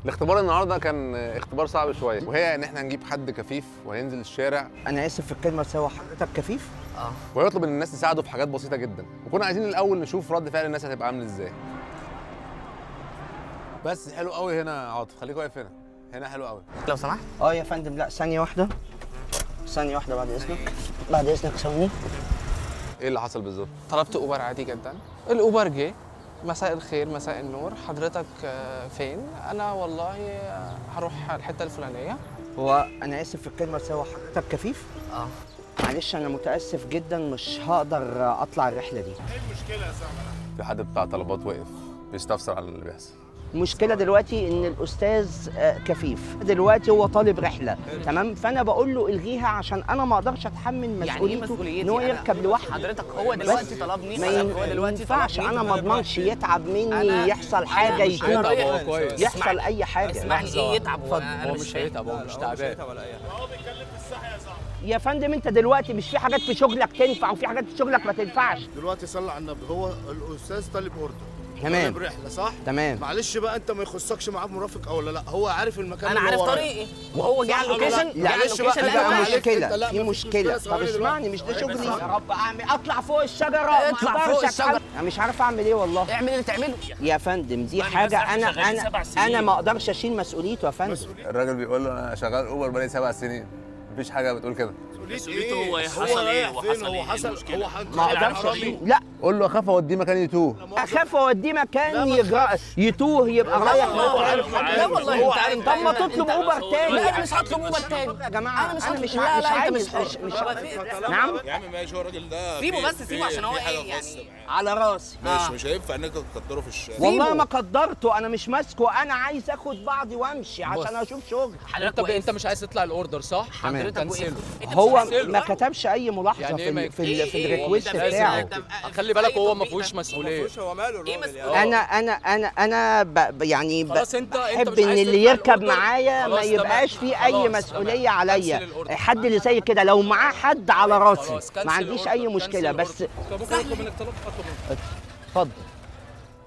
الاختبار النهارده كان اختبار صعب شوية، وهي ان احنا هنجيب حد كفيف وهينزل الشارع. انا اسف في الكلمة، بس هو حضرتك كفيف؟ اه. ويطلب ان الناس تساعده في حاجات بسيطة جدا، وكنا عايزين الاول نشوف رد فعل الناس هتبقى عامل ازاي. بس حلو قوي هنا يا عاطف، خليك واقف هنا، هنا حلو قوي. لو سمحت. اه يا فندم، لا ثانية واحدة، ثانية واحدة بعد اذنك، بعد اذنك ثواني. ايه اللي حصل بالظبط؟ طلبت اوبر عادي جدا، الاوبر جه، مساء الخير مساء النور، حضرتك فين؟ انا والله هروح الحتة الفلانية. هو انا اسف في الكلمة، بس هو حضرتك كفيف؟ اه. معلش انا متاسف جدا، مش هقدر اطلع الرحلة دي. ايه المشكلة يا صاحبي؟ في حد بتاع طلبات واقف بيستفسر على اللي بيحصل. المشكلة دلوقتي ان الاستاذ كفيف، دلوقتي هو طالب رحله، تمام؟ فانا بقول له الغيها عشان انا ما اقدرش اتحمل مسؤوليته ان هو يركب لوحده. حضرتك هو دلوقتي طلبني، هو دلوقتي ما ينفعش، انا ما اضمنش يتعب مني، يحصل حاجة، يتوه، يحصل اي حاجة. اسمعني، ايه يتعب؟ هو مش هيتعب، هو مش تعبان. هو بيتكلم في الصح يا صاحبي. يا فندم انت دلوقتي مش في حاجات في شغلك تنفع وفي حاجات في شغلك ما تنفعش. دلوقتي صلى على النبي، هو الاستاذ طالب order، تمام، طالب رحله صح؟ تمام. معلش بقى انت ما يخصكش معاه مرافق او ولا لا، هو عارف المكان انا عارف طريقي وهو جه على ال location. معلش بقى مشكلة، في مشكلة. طب اسمعني، مش ده شغلي يا رب. اعمل اطلع فوق الشجرة، اطلع فوق الشجرة، انا مش عارف اعمل ايه والله. اعمل اللي تعمله يا فندم، دي حاجة انا انا انا ما اقدرش اشيل مسؤوليته يا فندم. الراجل بيقول له انا شغال اوبر بقالي 7 سنين، مفيش حاجة بتقول كده. مسؤوليته هو حصل ايه؟ وحصل ايه؟ حصل هو ما اقدرش اشيل. لا قول له اخاف اوديه مكان يتوه، اخاف اوديه مكان يتوه، يبقى رايح. لا والله انت عارف. طب ما تطلب اوبر تاني. لا انا مش هطلب اوبر تاني يا جماعة، انا مش عايز، مش نعم يا عم ماشي. هو الراجل ده سيبه بس، سيبه عشان هو ايه يعني على راسي. ماشي، مش هينفع انك تقدره في الشارع. والله ما قدرته، انا مش ماسكه، انا عايز اخد بعضي وامشي عشان اشوف شغل. انت مش عايز تطلع ال order صح؟ حضرتك هو ما كتبش اي ملاحظة يعني في في ال request بتاعه. خلي بالك هو ما فيهوش مسؤولية. هو ماله الراجل؟ انا انا انا انا يعني خلاص انت بحب ان اللي يركب معايا ما يبقاش فيه اي مسؤولية عليا. حد اللي زي كده لو معاه حد على راسي ما عنديش اي مشكلة. بس ممكن اطلب منك طلب؟ اطلب منك. اتفضل.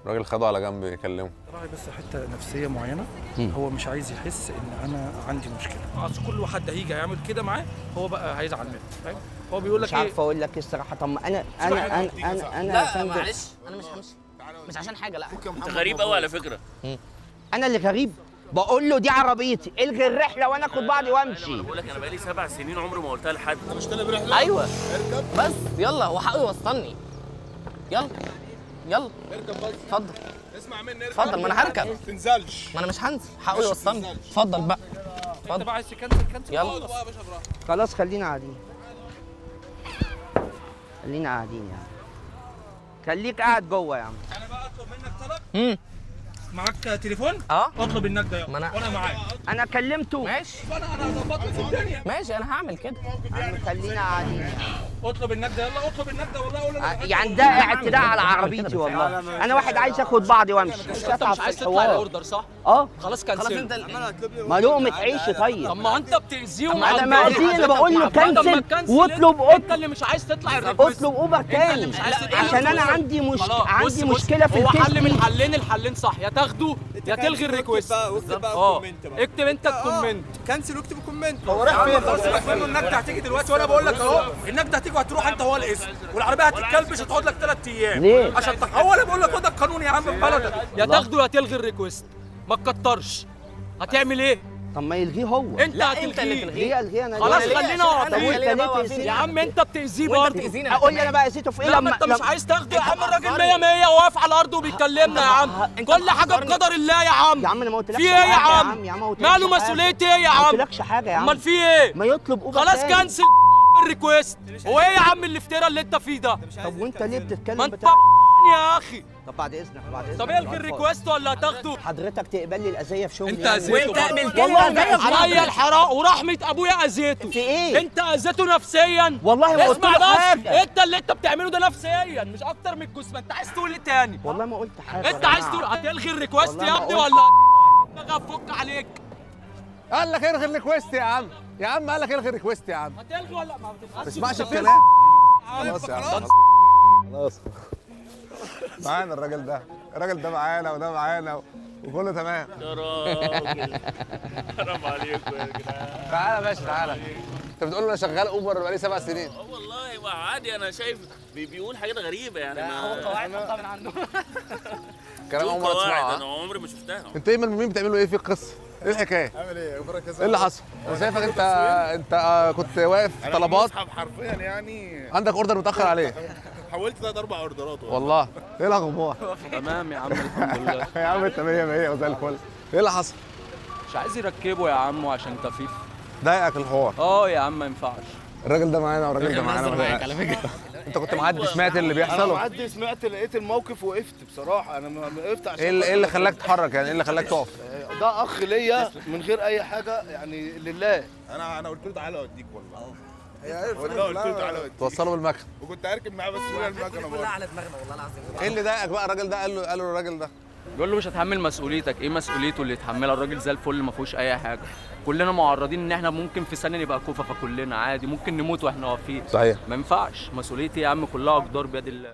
الراجل خده على جنب يكلمه. راعي بس حتة نفسية معينة، هو مش عايز يحس ان انا عندي مشكلة. اصل كل واحد هيجي هيعمل كده معاه هو بقى هيزعل منه، فاهم؟ هو بيقول لك مش عارف اقول لك ايه الصراحة. طب ما انا انا انا انا انا لا معلش انا مش همشي، مش عشان حاجة. لا انت غريب قوي على فكرة. انا اللي غريب؟ بقول له دي عربيتي، الغي الرحلة وانا اخد بعضي وامشي. انا بقول لك انا بقالي 7 سنين عمري ما قلتها لحد. انت مش طالب رحله؟ ايوه اركب بس يلا، هو حقه يوصلني. يلا يلا اركب بس. اتفضل اسمع مني، اركب. اتفضل، ما انا هركب. ما تنزلش. ما انا مش هنزل، حقه يوصلني. اتفضل بقى. اتفضل. انت بقى عايز ت cancel cancel. يلا بقى يا باشا براحتك. خلاص خلينا قاعدين، خلينا قاعدين يعني. خليك قاعد جوه يا عم. انا بقى اطلب منك طلب. معاك تليفون؟ اه اطلب النجده يلا. وانا معاك. انا كلمته. ماشي. انا هظبط لك الدنيا. ماشي انا هعمل كده. عم خلينا قاعدين. اطلب النجده يلا، اطلب النجده والله. قول انا يعني ده اعتداء على عربيتي والله. انا واحد عايز اخد بعضي وامشي. انت مش عايز تطلع ال order صح؟ اه خلاص cancel. ما لقمة عيشي. طيب طب ما انت بتاذيهم. انا ما اذيه، انا بقول له cancel واطلب. انت اللي مش عايز تطلع ال request، اطلب اوبر تاني عشان انا عندي عندي مشكلة في هو ال case. حل من حلين، الحلين صح، يا تاخده يا تلغي ال request. اكتب بقى comment بقى. اكتب انت ال comment. cancel واكتب comment. هو رايح فين؟ خلاص منه النجده هتيجي دلوقتي، وانا بقول لك اهو النجده هتيجي وهتروح انت هو الاسم، والعربية هتتكلبش هتقعد لك 3 ايام. ليه؟ عشان هو انا بقول لك هو ده القانون يا عم في بلدك. يا تاخده يا تلغي ال request، ما تكترش. هتعمل ايه؟ طب ما يلغيه هو. انت هتلغيه. ليه الغيه انا؟ خلاص خلينا واقفين يا عم. انت بتاذيه برضه. اقول لي انا بقى اذيته في ايه؟ لما انت مش عايز تاخده يا عم. الراجل 100 100 واقف على الارض وبيكلمنا يا عم. كل حاجة بقدر الله يا عم. يا عم انا ما قلتلكش في ايه يا عم؟ ماله مسؤولية ايه يا عم؟ ما قلتلكش حاجة يا عم. امال في ايه؟ ما يطلب اوبر. خلاص cancel ال request. هو ايه يا عم الافتراء اللي انت فيه ده؟ طب وانت ليه بتتكلم؟ ما انت يا اخي. طب بعد اذنك، بعد اذنك. طب الغي ال request ولا هتاخده؟ حضرتك تقبل لي الاذية في شغلي؟ انت اذيته. وانت قبلت لي الاذية عليا الحرام ورحمة ابويا. اذيته في ايه؟ انت اذيته نفسيا. والله ما قلت له حاجة. انت اللي انت بتعمله ده نفسيا مش اكتر من الجسم. انت عايز تقول ايه تاني؟ والله ما قلت حاجة. انت عايز تقول هتلغي ال request يا ابني ولا افك عليك؟ قال لك الغي ال request يا عم. يا عم قال لك الغي ال request يا عم. هتلغي ولا ما تسمعش الكلام؟ خلاص يا عم خلاص. معانا الراجل ده، الراجل ده معانا وده معانا. وكله تمام. يا راجل حرام عليكم يا جدعان. تعالى يا باشا تعالى. انت بتقول له انا شغال اوبر بقالي 7 سنين. اه والله ما عادي، انا شايف بيقول حاجات غريبة يعني. هو قواعد حطها من عنده. كلام اول مرة تسمعه. انا عمري ما شفتها. انت ايه مين بتعملوا ايه في القصة؟ ايه الحكاية؟ عامل ايه؟ اخبارك يا ايه اللي حصل؟ انا شايفك انت كنت واقف طلبات حرفيا يعني، عندك order متاخر عليه. حولت 3 4 اوردرات والله. ايه الاخبار؟ تمام يا عم الحمد لله. يا عم انت 100 100 وزي الفل. ايه اللي حصل؟ مش عايز يركبه يا عم عشان كفيف. ضايقك الحوار؟ اه يا عم ما ينفعش. الراجل ده معانا والراجل ده معانا معاك على فكرة. انت كنت معدي سمعت اللي بيحصل؟ انا معدي سمعت، لقيت الموقف وقفت بصراحة. انا وقفت عشان ايه اللي خلاك تتحرك يعني؟ ايه اللي خلاك تقف؟ ده اخ ليا من غير اي حاجة يعني لله. انا قلت له تعالى اوديك والله. والله قلت له تعالى اوديك. توصله بالمكنه. وكنت هركب معاه بس لولا المكنه كلها على دماغنا والله العظيم. ايه اللي ضايقك بقى الراجل ده؟ قال له الراجل ده بيقول له مش هتحمل مسؤوليتك. ايه مسؤوليته اللي يتحملها؟ الراجل زي الفل ما فيهوش اي حاجة. كلنا معرضين ان احنا ممكن في ثانية نبقى كفه، فكلنا عادي ممكن نموت واحنا واقفين. صحيح. ما ينفعش مسؤوليتي يا عم، كلها اقدار بيد الله.